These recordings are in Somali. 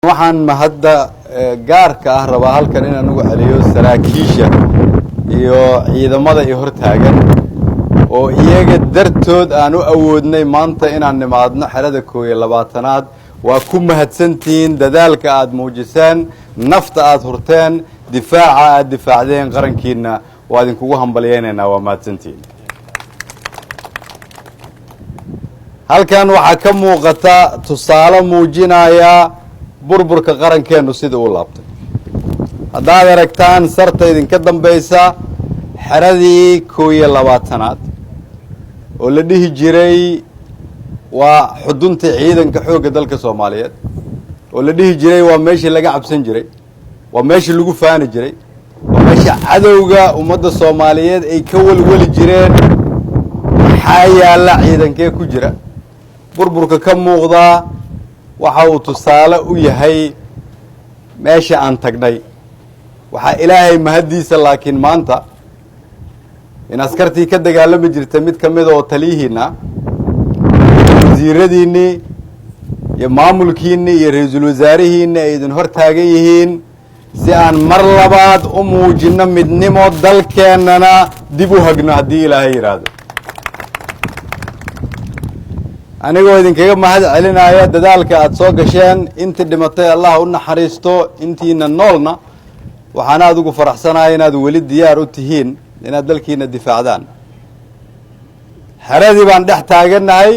Waxaan mahadda gaarka ah rabaa halkan inaan ugu celiyo saraakiisha iyo ciidamada i hortaagan oo iyaga dartood aan u awoodnay maanta inaan nimaadno xerada 21-aad. Waa ku mahadsantihiin dadaalka aada muujiseen, nafta aada hurteen, difaaca aada difaacdeen qarankiina. Waa idinkugu hambalyeynaynaa, waa mahadsantihiin. Halkan waxaa ka muuqata tusaale muujinaya burburka qarankeennu sida uu laabtay. Haddaad aragtaan sarta idinka dambaysa, xeradii 21-aad oo la dhihi jiray waa xudunta ciidanka xoogga dalka Soomaaliyeed, oo la dhihi jiray waa meeshii laga cabsan jiray, waa meeshii lagu faani jiray, waa meeshii cadowga ummadda Soomaaliyeed ay ka welweli jireen, maxaa yaalla, ciidankee ku jira, burburka ka muuqdaa waxa uu tusaale u yahay meesha aan tagnay. Waxaa Ilaahay mahaddiisa laakiin maanta in askartii ka dagaalami jirta mid ka mida oo taliyihiina, wasiiradiinnii iyo maamulkiinni iyo ra-iisul wasaarihiinni ay idin hor taagan yihiin si aan mar labaad u muujinno midnimo, dalkeennana dib u hagno haddii Ilaahay yidhaahdo. Anigoo idinkaga mahad celinaya dadaalka aada soo gasheen, intii dhimatay Allah u naxariisto, intiina noolna waxaan aada ugu faraxsanahay inaad weli diyaar u tihiin inaad dalkiina difaacdaan. Xeradii baan dhex taagannahay,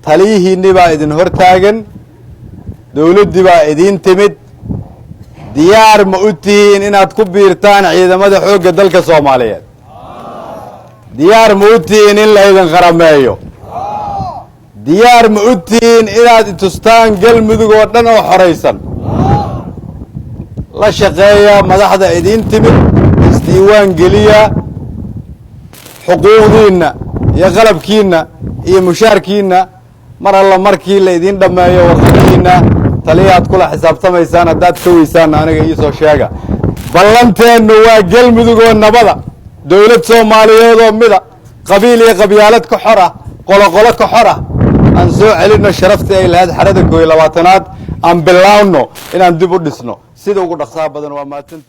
taliyihiinni baa idin hor taagan, dawladdii baa idiin timid. Diyaar ma u tihiin inaad ku biirtaan ciidamada xoogga dalka Soomaaliyeed? Diyaar ma u tihiin in la idin qarameeyo? Diyaar ma u tihiin inaad itustaan Galmudug oo dhan oo xoraysan? La shaqeeya madaxda idiin timid, isdiiwaan geliya, xuquuqdiinna iyo qalabkiinna iyo mushaarkiinna mar alla markii la idiin dhammeeyo warqadihiinna taliyaad kula xisaabtamaysaan. Haddaad ka weysaanna aniga iisoo sheega. Ballanteennu waa Galmudug oo nabada, dowlad Soomaaliyeed oo mida, qabiil iyo qabyaalad ka xor ah, qoloqolo ka xor ah. Aan soo celinno sharaftii ay lahayd xerada 21-aad, aan bilaawno inaan dib u dhisno sida ugu dhaqsaha badan. Waa mahadsantii.